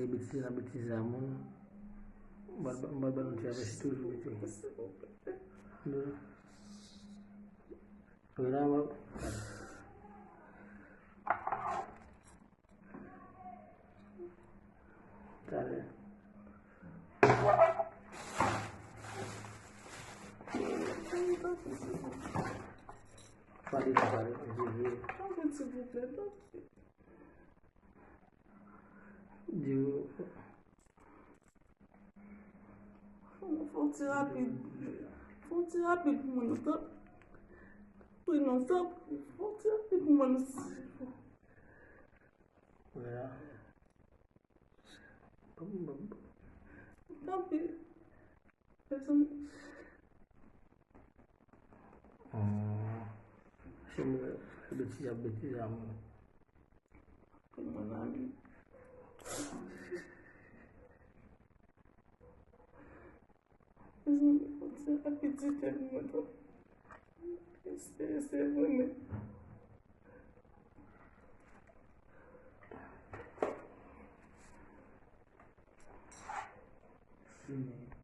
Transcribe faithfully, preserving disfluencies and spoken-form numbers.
Betize nan betize a moun. M pral ba nou ti apèsi toujou piti. Vwala, m ap Talè. Pale, pale, pale. Di yo. Fon ti rapid. Fon ti rapid pou mwen, non, tanpri, non, tanpri. Fon ti rapid pou mwen, non. Tanpri. Mezanmi. Se mwen, betize ap betize a mwen. Mwen la, wi. Mezanmi, fon ti rapid pou mwen, tanpri. Se, se vre, men.